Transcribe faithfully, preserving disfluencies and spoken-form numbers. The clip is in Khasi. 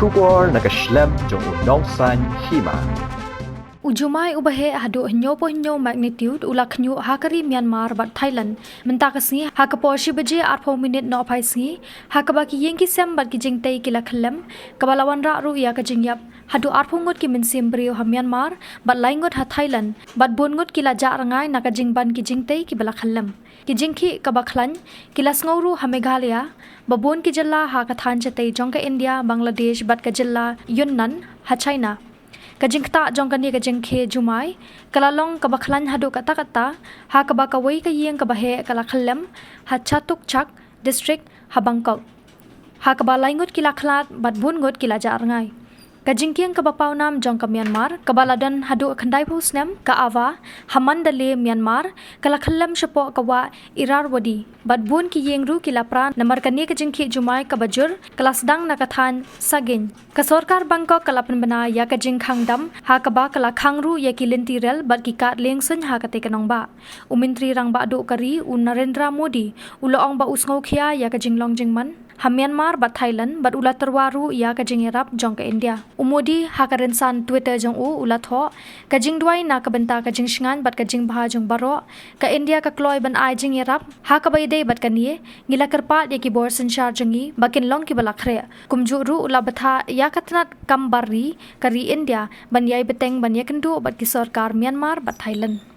Khubor na ka shlem jong u Nongsaiñ Hima. U jumai uba heh haduh hynñiewphew hynñiew magnitude u la khñiuh ha ka ri Myanmar bad Thailand mynta ka sngi ha ka por shi baje arphew minit nohphai sngi, ha kaba ki ïing ki sem bad ki jingtei ki la khyllem, kaba la wanrah ruh ïa ka jingïap haduh arphew ngut ki mynsiem briew ha Myanmar bad lai ngut ha Thailand, bad bun ngut ki la jah rngai na ka jingban ki jingtei kiba la khyllem. Ki jingkhih kaba khlaiñ ki la sngew ruh ha Meghalaya, ba bun ki jylla ha ka thaiñ shatei jong ka India, Bangladesh bad ka jylla Yunnan ha China. Ka jingktah jong kane ka jingkhih jumai ka la long kaba khlaiñ haduh katta katta, ha kaba kawei ka ïing kaba heh ka la khyllem ha Chatuchak District ha Bangkok, ha kaba lai ngut ki la khlad bad bun ngut ki la jah rngai. Ka jingkieng kaba pawnam jong ka Myanmar kaba la don haduh khyndaiphew snem, ka Awa, ha Mandalay, Myanmar, ka la khyllem shapoh ka wah Irrawaddy, bad bun ki ïing ruh ki la pra namar kane ka jingkhih jumai kaba jur ka la sdang na ka thaiñ Sagaing. Ka sorkar Bangkok ka la pynbna ïa ka jingkhang dam, ha kaba ka la khang ruh ïa ki lynti rel bad ki kad liengsuiñ ha katei ka nongbah. U Myntri Rangbah Duh ka ri, u Narendra Modi, u la ong ba u sngewkhia ïa ka jinglong jingman ha Myanmar bad Thailand, bad u la tyrwa ruh ïa ka jingïarap jong ka India. U Modi ha ka rynsan Twitter jong u u la thoh, ka jingduwai na ka bynta ka jingshngaiñ bad ka jingbha jong baroh, ka India ka kloi ban ai jingïarap. Ha kaba ïadei bad kane, ngi la kyrpad ïa ki bor synshar jong ngi ba kin long kiba la khreh. Kumjuh ruh u la bthah ïa ka tnat kam bar ri ka ri India ban ïai bteng ban ïakynduh bad ki sorkar Myanmar bad Thailand.